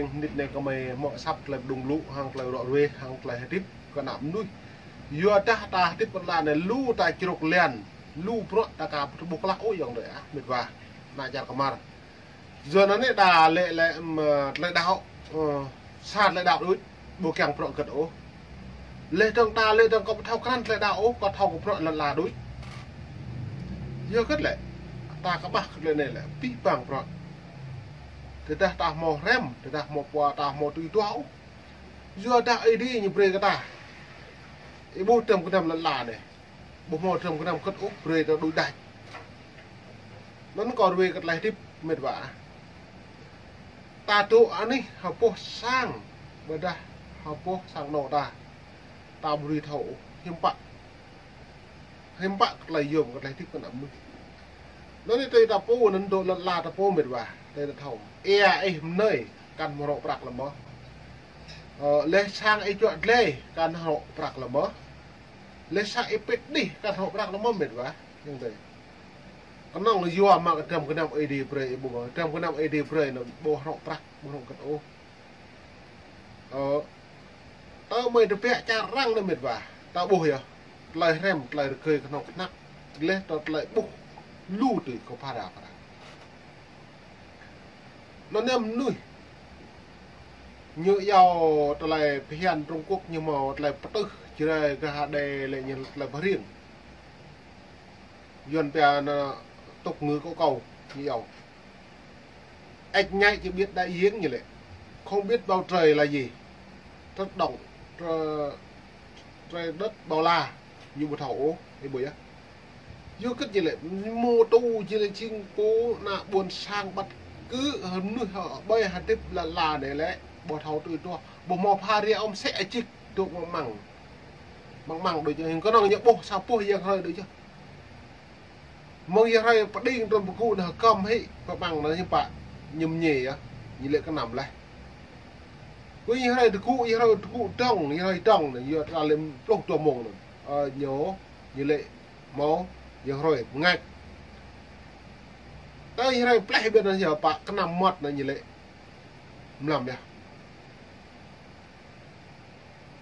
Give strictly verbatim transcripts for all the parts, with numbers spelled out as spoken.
Mơnit anai gơmơi hmư̆ asăp tơlơi pơdŏng lu, hăng tơlơi rŏ ruai, hăng tơlơi hơdip kơ ană mơnuih. Yua dah ta hơdip kơ lŏn anai lu ta čruk lian, lu bruă ta aka ƀu ƀuh klă ôh ayŏng adơi ah, mĕt wa, ană čar kơmar. Yua anŭn anai đa lĕ lĕ, ưm, tơlơi đaŏ, ơ, sa tơlơi đaŏ đôč, ƀu kiăng bruă hơget ôh. Lĕ dơ̆ng đa lĕ dơ̆ng kâo ƀu thâo krăn tơlơi đaŏ ôh, kâo thâo kơ bruă lŏn ala đôč. Yua hơget lĕ, ta kơƀah kơ tơlơi anai lĕ, abih bang bruă. Tơdah ta hmâo hrăm, tơdah hmâo pô, ta hmâo tui duah ôh. Yua dah Ơi Adai ñu brơi kơ ta. Ih ƀuh tơm kơnăm lŏn ala anai. Ƀu hmâo tơm kơnăm hơget ôh brơi ta đôč đač. Anŭn kâo ruai kơ tơlơi hơdip mĕt wa. Ta dŏ anih ha boh sang, ƀôdah ha boh sang anŏ ta. Ta ƀu dưi thâo ôh, hiư̆m pă. Hiư̆m pă kơ tơlơi yôm kơ tơlơi hơdip kơ ană mơnuih. Anŭn anai tơlơi ta pô, anŭn dŏ lŏn ala ta pô mĕt wa, tơlơi ta thâo. Ia ih mơnơi, kăn hmâo hrŏ prăk lơ̆m mơ̆. Ơ, lĕ sang ih čuă glai, kăn hrŏ prăk lơ̆m mơ̆. Lĕ sang ih pĭt đih, kăn hrŏ prăk lơ̆m mơ̆ mĕt wa. Ayŏng adơi. Kơnơ̆ng yua mă kơ tơm kơnăm Ơi Adai brơi ih ƀuh. Tơm kơnăm Ơi Adai brơi anŭn ƀu hrŏ prăk, ƀu hrŏ hơget ôh. Ơ, tơmơi tơbiă čar arăng anai mĕt wa. Ta ƀuh yơh. Tơlơi hrăm, tơlơi rơgơi kơhnâo kơhnăk. Lĕ tơ tơlơi ƀuh lu tui kơ phara phara. Anŭn anai mơnuih. Ñu iâu tơlơi phiăn Trung Quốc ñu hmâo tơlơi pơtưh Jrai gah adai lĕ ñu tơlơi pơhriêng. Yuan pia anŭn tục ngữ của cậu ñu iâu. Ếch nhái chỉ biết đại dương ñu lĕ. Không biết bầu trời là gì. Rất động, tr-, Trời đất bao la, ñu ƀu thâo ôh, ih ƀuh yơh. Yua hơget ñu lĕ, mơ̆ tŭ ñu lĕ jing pô ană ƀôn sang bất cứ mơnuih ƀơi hơdip lŏn ala anai lĕ, ƀu thâo tui duah, ƀu hmâo phara ôh mơsĕ ajik, dŏ măng măng. Măng măng đôč yơh, kơnơ̆ng ñu ƀuh sa boh yang hrơi đôč yơh. Mơ̆ng yang hrơi pơđing trŭn pơgŭ anŭn hơgŏm hĭ, pơƀang anŭn hiư̆m pă, ñu mơñi yơh, ñu lĕ kơnăm laih. Kơ yang hrơi tơgŭ, yang hrơi tơgŭ dơ̆ng, yang hrơi dơ̆ng anŭn, yua ta lĕ pluh dua mông anŭn. Ơ, ñu, ñu lĕ hmâo yang hrơi mơngač. Tơ yang hrơi pleh ƀiă anŭn yơh pă kơnăm mơmŏt anŭn ñu lĕ mlam yơh.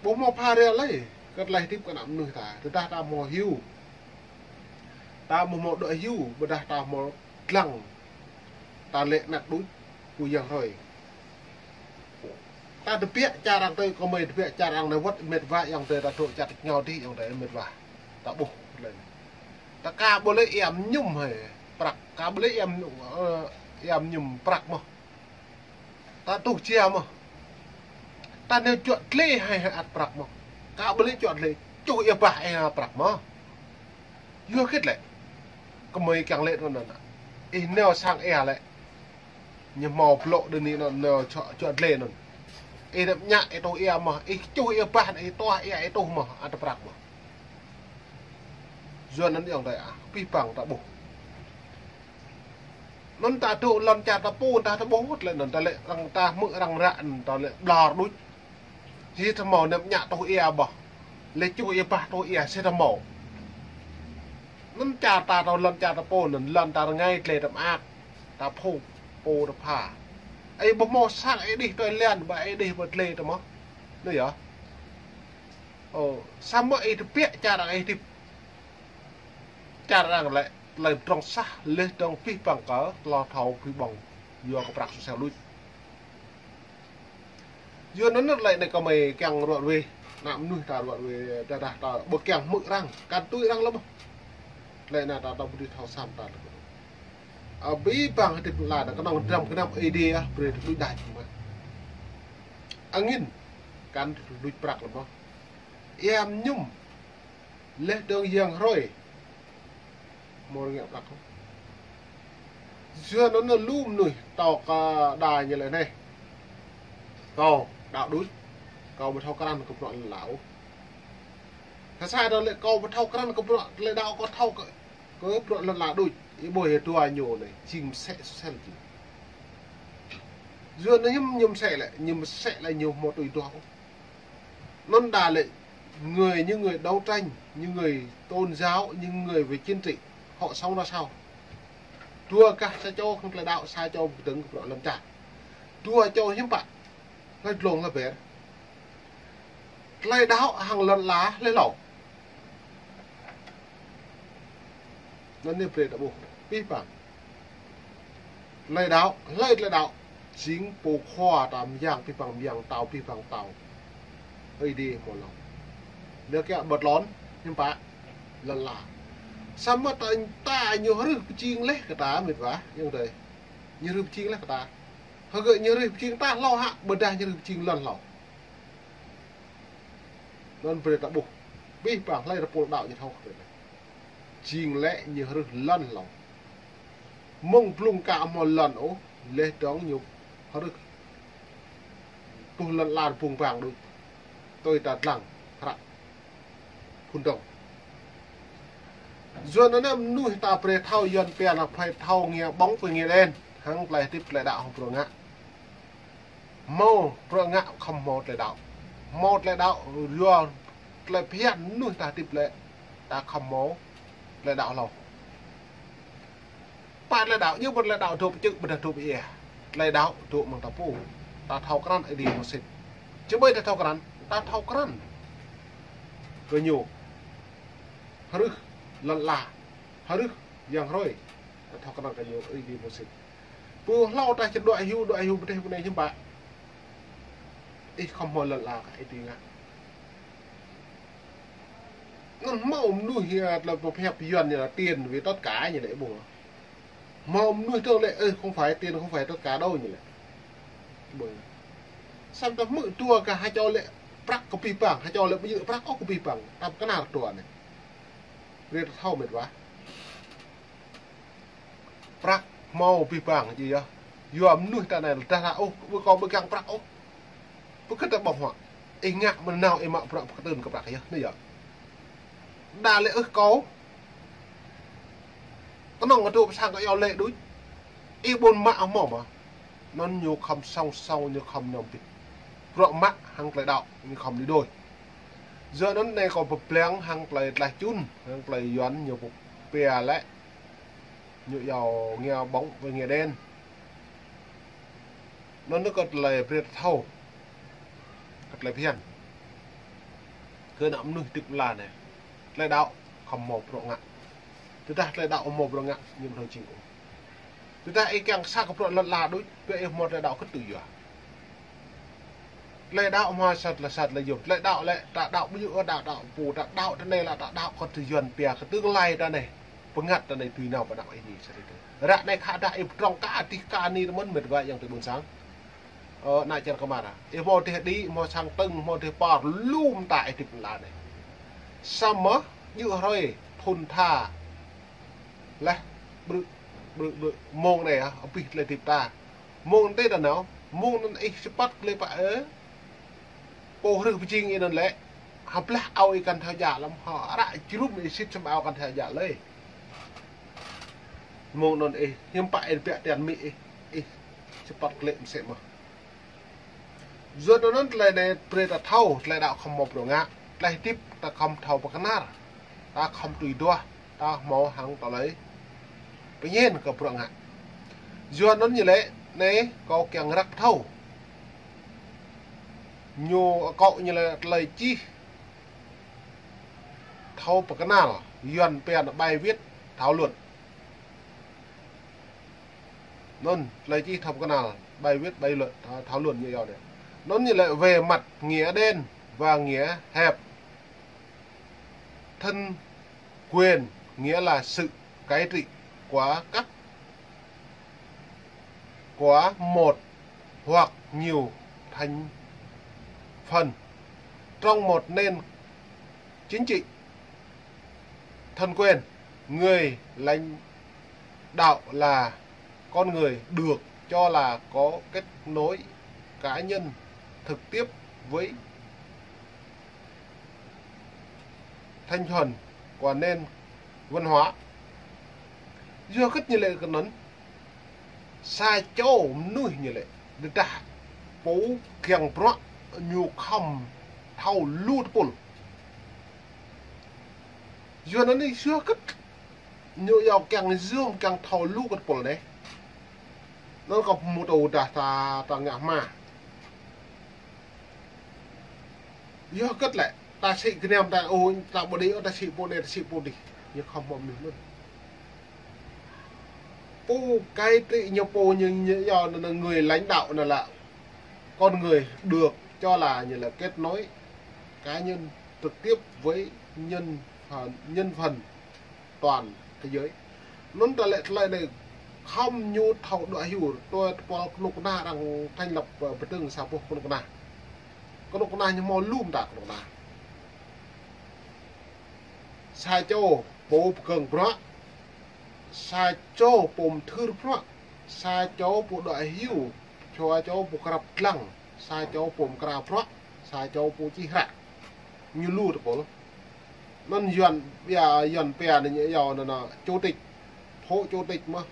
Ƀu hmâo phara lơi, kơ tơlơi hơdip kơ ană mơnuih ta, tơdah ta hmâo hyu. Ta ƀu hmâo dŏ hyu, ƀôdah ta hmâo lăng. Ta lĕ anăt đôč, kơ yang hrơi. Ta tơbiă čar arăng tơi, gơmơi tơbiă čar arăng anai wơ̆t mĕt wa ayŏng adơi ta dŏ čar tơñao dih ayŏng adơi mĕt wa. Ta ƀuh lĕ. Ta aka ƀu lĕ ia mơñum hĭ prăk, aka ƀu lĕ ia mơñum, ơ, ia mơñum prăk mơ̆. Ta tuh jia mơ̆. Ta nao čuă glai hĭ hĭ ăt prăk mơ̆. Aka ƀu lĕ čuă glai, čuh ia bah hĭ prăk mơ̆. Yua hơget lĕ. Gơmơi kiăng lĕ anŭn anŭn. Ih nao sang ia lĕ. Ñu hmâo blŏ đơ ni anŭn nao čuă, čuă glai anŭn. Ih nao ñă ih tuh ia mơ̆. Ih čuh ia bah, ih tuah ia ih tuh mơ̆. Ăt prăk mơ̆. Yua anŭn ayŏng adơi ah, abih bang ta ƀuh. Anŭn ta dŏ lŏn čar ta pô, ta ta ƀuh wơ̆t lĕ anŭn, ta lĕ arăng ta hmư̆ arăng ră anŭn, ta lĕ ƀlŏr đôč. Hĭ ta hmâo nao ñă tuh ia bah. Lĕ čuh ia bah tuh ia, hĭ ta hmâo. Anŭn čar ta, ta lŏn čar ta pô anŭn, lŏn ta rơngai glai ta mơak. Ta phung, pô ta pha. Ih ƀu hmâo sang ih đih tui lian, ƀă ih đih ƀơi glai ta mơ̆. Anŭn yơh. Ơ, samơ̆ ih tơbiă čar arăng ih hơdip. Čar arăng lĕ, tơlơi pơdrŏng sah, lĕ dơ̆ng abih bang kơ, tơlơi thâo abih bang, yua kơ prăk sô sel đôč. Yua anŭn lĕ anai gơmơi kiăng ră ruai, ană mơnuih ta ră ruai, tơdah ta ƀu kiăng hmư̆ arăng, kăn tui arăng lơ̆m. Lĕ anai ta, ta ƀu dưi thâo sam ta lĕ. Abih bang hơdip lŏn ala, kơnơ̆ng tơm kơnăm Ơi Adai ah, brơi ta đôč đač mơ̆. Angĭn, kăn đôč prăk lơ̆m. Ia mơñum, lĕ dơ̆ng yang hrơi. Hmâo rơngiă prăk. Yua anŭn lu mơnuih tŏ kơ đa ñu lĕ anai. Kâo đaŏ đôč. Kâo ƀu thâo krăn kơ bruă lŏn ala ôh. Sa sa đa lĕ kâo ƀu thâo krăn kơ bruă lĕ đaŏ kâo thâo kơ, kơ bruă lŏn ala đôč. Ih ƀuh ia dua ñu anai, jing mơsĕ sel jing. Yua anŭn ñu mơsĕ lĕ, ñu mơsĕ lĕ ñu hmâo tui duah ôh. Anŭn đa lĕ người, những người đấu tranh, những người tôn giáo, những người về chính trị, họ sống ra sao? Dua gah sa čô kơ tơlơi đaŏ, sa čô kơdơ̆ng kơ bruă lŏn čar. Dua čô hiư̆m pă. Hlơi dlông hlơi ber. Tơlơi đaŏ hăng lŏn ala hlơi hlâo. Anŭn anai brơi ta ƀuh. Abih bang. Tơlơi đaŏ, hlơi tơlơi đaŏ. Jing pô khua ta mơyang abih bang mơyang, pơtao abih bang pơtao. Ơi Adai hmâo lŏn. Lĕ kiăng ƀơi lŏn, hiư̆m pă, lŏn ala. Samơ̆ ta, ta ñu hrih pơjing laih kơ ta, mĕt wa, ayŏng adơi. Ñu hrih pơjing laih kơ ta. Hơgĕt ñu hrih pơjing ta hlâo hă, ƀôdah ñu hrih pơjing lŏn hlâo. Anŭn brơi ta ƀuh. Abih bang hlơi tơpul đaŏ ñu thâo kơ brơi. Jing lĕ ñu hrih lŏn hlâo. Mơ̆ng blung ka hmâo lŏn ôh, laih dơ̆ng ñu hrih. Tuh lŏn ala bung bang đôč. Tui ta dlăng, hră. Phun dơ̆ng. Yua anŭn anai mơnuih ta brơi thâo Yuan pia anai phải thâo ngia ƀơ̆ng, phải ngia đen. Hăng tơlơi hơdip tơlơi đaŏ hăng bruă ngă. Hmâo bruă ngă khŏm hmâo tơlơi đaŏ. Hmâo tơlơi đaŏ yua tơlơi phiăn mơnuih ta hơdip lĕ ta khŏm hmâo tơlơi đaŏ hlâo. Pă tơlơi đaŏ, ñu ƀu tơlơi đaŏ dŏ pơ čư̆, ƀôdah dŏ pơ ia. Tơlơi đaŏ dŏ mơ̆ng ta pô. Ta thâo krăn Ơi Adai hmâo sĭt. Čơmơi ta thâo krăn, ta thâo krăn. Kơ ñu. Hrih lŏn ala. Hrih yang hrơi. Ta thâo krăn kơ ñu Ơi Adai hmâo sĭt. Pô hlâo ta či dŏ hyu, dŏ hyu pơ teh pơ anai hiư̆m pă. Ih khŏm hmâo lŏn ala kơ ih tui ngă. Anŭn hmâo mơnuih hia tơlơi pơhiăp Yuan ñu là tiền về tất cả ñu lĕ ƀu. Hmâo mơnuih tơ̆ng lĕ, ơ, không phải tiền, không phải tất cả đâu ñu lĕ. Ƀu. Samơ̆ ta hmư̆ dua kơ ha čô lĕ prăk kơ abih bang, ha čô lĕ ƀu djơ̆ prăk ôh kơ abih bang, ta pơkơnar dua anai. Brơi ta thâo mĕt wa. Prăk hmâo abih bang či yơh. Yua mơnuih ta anai dah ôh, ƀu kâo ƀu kiăng prăk ôh. Pơkơ̆t ta ƀơ̆ng huă. Ih ngă mơ̆ nao ih mă bruă pơkơtưn kơ prăk yơh, anai yơh. Đa lĕ ưh kâo. Kơnơ̆ng kơ dŏ pơ sang kơ iâu laĭ đôč. Ih ƀôn mă hmâo mơ̆. Anŭn ñu khŏm song song, ñu khŏm ñŏm pĭt. Bruă mă hăng tơlơi đaŏ, ñu khŏm đi đôi. Yua anŭn anai kâo pơblang hăng tơlơi tlaih čun, hăng tơlơi Yuan ñu pơpia lĕ. Ñu iâu ngia ƀơ̆ng, với ngia đen. Anŭn anai kơ tơlơi brơi ta thâo. Kơ tơlơi phiăn. Kơ ană mơnuih hơdip lŏn ala anai. Tơlơi đaŏ khŏm hmâo bruă ngă. Tơdah tơlơi đaŏ hmâo bruă ngă, ñu ƀu thâo jing ôh. Tơdah ih kiăng sa kơ bruă lŏn ala đôč, biă ih hmâo tơlơi đaŏ kơ tui yua. Tơlơi đaŏ hmâo sa tơlơi, sa tơlơi yôm. Tơlơi đaŏ lĕ, ta đaŏ ƀu djơ̆ đaŏ, đaŏ pô, ta đaŏ tơ anai lĕ, ta đaŏ kơ tui Yuan pia kơ tương lai ta anai. Bơngăt ta anai tui nao pơ anăp ih ni sa tơlơi. Ră anai khă dah ih pơdrŏng ka adih ka ni tơmơ̆n mĕt wa ayŏng adơi ƀôn sang. Ơ, ană čar kơmar. Ih hmâo dêh đĭ, hmâo sang tơ̆ng, hmâo dêh pơr, lŏm ta ih hơdip lŏn ala anai. Samơ̆, djơ̆ hrơi, thŭn tha. Laih, ƀrư̆, ƀrư̆, ƀrư̆, mơ̆ng anai, ah, abih tơlơi hơdip ta. Mơ̆ng anai ta nao, mơ̆ng anŭn ih sơpăt kơ lĕ pă ơ. Pô hrih pơjing ih anŭn lĕ. Hơblah ao ih kăn thâo djă lăm, hơră jơnum ih sĭt săm ao kăn thâo djă lơi. Mơ̆ng anŭn ih, hiư̆m pă ih biă tian mĭ ih, ih sơpăt kơ lĕ mơsĕ mơ̆. Yua anŭn tơlơi anai brơi ta thâo, tơlơi đaŏ khŏm hmâo bruă ngă, tơlơi hơdip ta khŏm thâo pơkơnar, ta khŏm tui duah, ta hmâo hăng tơlơi pơñen kơ bruă ngă. Yua anŭn ñu lĕ, anai kâo kiăng răk thâo. Ñu akŏ ñu lĕ tơlơi čih thâo pơkơnar, Yuan pia anai bài viết thảo luận. Anŭn, tơlơi čih thâo pơkơnar, bài viết, bài luận, thảo, thảo luận ñu iâu anai. Anŭn ñu lĕ về mặt nghĩa đen và nghĩa hẹp. Thân quyền nghĩa là sự cai trị của các, của một hoặc nhiều thành phần trong một nền chính trị. Thân quyền, người lãnh đạo là con người được cho là có kết nối cá nhân trực tiếp với thành phần của nền văn hóa. Yua hơgĕt ñu lĕ kơ anŭn. Sa čô mơnuih ñu lĕ, tơdah pô kiăng bruă ñu khŏm thâo lu tơpul. Yua anŭn anai yua hơgĕt ñu iâu kiăng yôm kiăng thâo lu kơ tơpul anai. Anŭn kâo pơmŭt ôh dah ta, ta ngă hmua. Yua hơget lĕ, ta sĭ gơnam ta ôh, ta ƀu đĭ ôh, ta sĭ pô anai, ta sĭ pô adih. Ñu khŏm hmâo mơnuih anŭn. Pô cai trị ñu pô ñu, ñu, yua anŭn người lãnh đạo anŭn lĕ con người được cho là như là kết nối cá nhân trực tiếp với nhân phần, nhân phần toàn thế giới. Anŭn ta lĕ tơlơi anai khŏm ñu thâo đuaĭ hyu, tui tơpul kơnuk kơna arăng thành lập, ơ, pơdơ̆ng sa boh kơnuk kơna. Kơnuk kơna ñu hmâo lu mơta kơnuk kơna. Sa čô pô pơkơ̆ng bruă, sa čô pô mơthưr bruă, sa čô pô đuaĭ hyu, sa čô pô krăp dlăng, sa čô pô mơkra bruă, sa čô pô čih hră. Ñu lu tơpul. Anŭn Yuan, ƀiă Yuan pia anai ñu yua anŭn, anŭn chủ tịch, phó chủ tịch mơ̆n.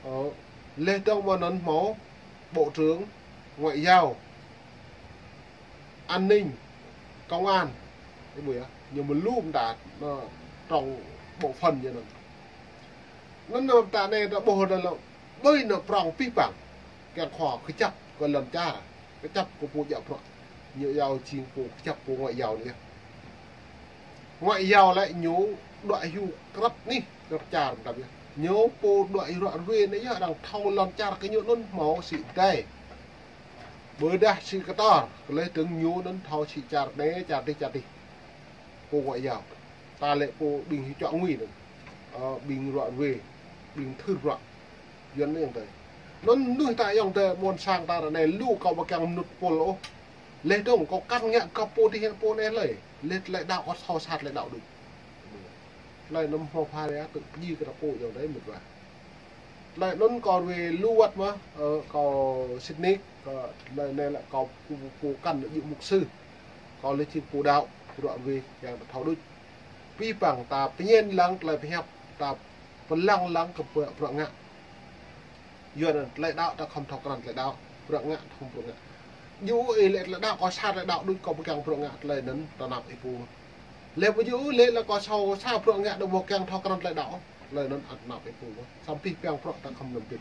Ơ, laih dơ̆ng mơ̆ng anŭn hmâo bộ trưởng ngoại giao, an ninh, công an. Ih ƀuh yơh, ñu mơ̆ lu mơta, anŭn trong bộ phận ñu anŭn. Anŭn, anŭn ta anai ta ƀuh anŭn lĕ, ƀơi anŭn prŏng pih păng, kiăng khua kơjăp kơ lŏn čar, kơjăp kơ pô djă bruă. Ñu yua jing pô kơjăp pô ngoại giao anai. Ngoại giao lĕ ñu đuaĭ hyu krăp anih, krăp čar mơtam yơh. Ñu pô đuaĭ hyu ruă ruê anai yơh, arăng thâo lŏn čar kơ ñu anŭn hmâo sĭ dai. Ƀôdah sĭ kơtor, kơ laih dơ̆ng ñu anŭn thâo sĭ čar anai, čar adih, čar adih. Pô ngoại giao. Ta lĕ pô ƀing hyu čuă ngui anŭn. Ơ, ƀing ruă ruê, ƀing thưr bruă. Yuan anai yơh tơi. Anŭn mơnuih ta yơh tơi, ƀôn sang ta ră anai lu kâo ƀu kiăng mơnut pôl ôh. Laih dơ̆ng kâo kăn ngă kơ pô adih pô anai lơi. Laih tơlơi đaŏ kâo thâo sat tơlơi đaŏ đôč. Tơlơi anŭn hmâo pha ria tŭ pơjing kơ ta pô yơh tơi mơ̆n wa. Tơlơi anŭn kâo ruai lu wơ̆t mơ̆n, ơ, kâo sĭt nik, kơ tơlơi anai lĕ kâo pô, pô kăn djơ̆ mục sư. Kâo lĕ jing pô đaŏ, pô đaŏ ruai, kiăng ta thâo đôč. Pih păng ta pơñen lăng tơlơi pơhiăp, ta pơlăng lăng kơ bruă, bruă ngă. Yua anŭn tơlơi đaŏ ta khŏm thâo krăn tơlơi đaŏ, bruă ngă khŏm bruă ngă. Djơ̆ ih lĕ tơlơi đaŏ kâo sa tơlơi đaŏ đôč kâo ƀu kiăng bruă ngă tơlơi anŭn ta anăp ih pô. Laih ƀu djơ̆ ih lĕ kâo sa, sa bruă ngă đôč ƀu kiăng thâo krăn tơlơi đaŏ. Tơlơi anŭn ăt anăp ih pô. Samơ̆ pih păng bruă ta khŏm lŏm pĭt.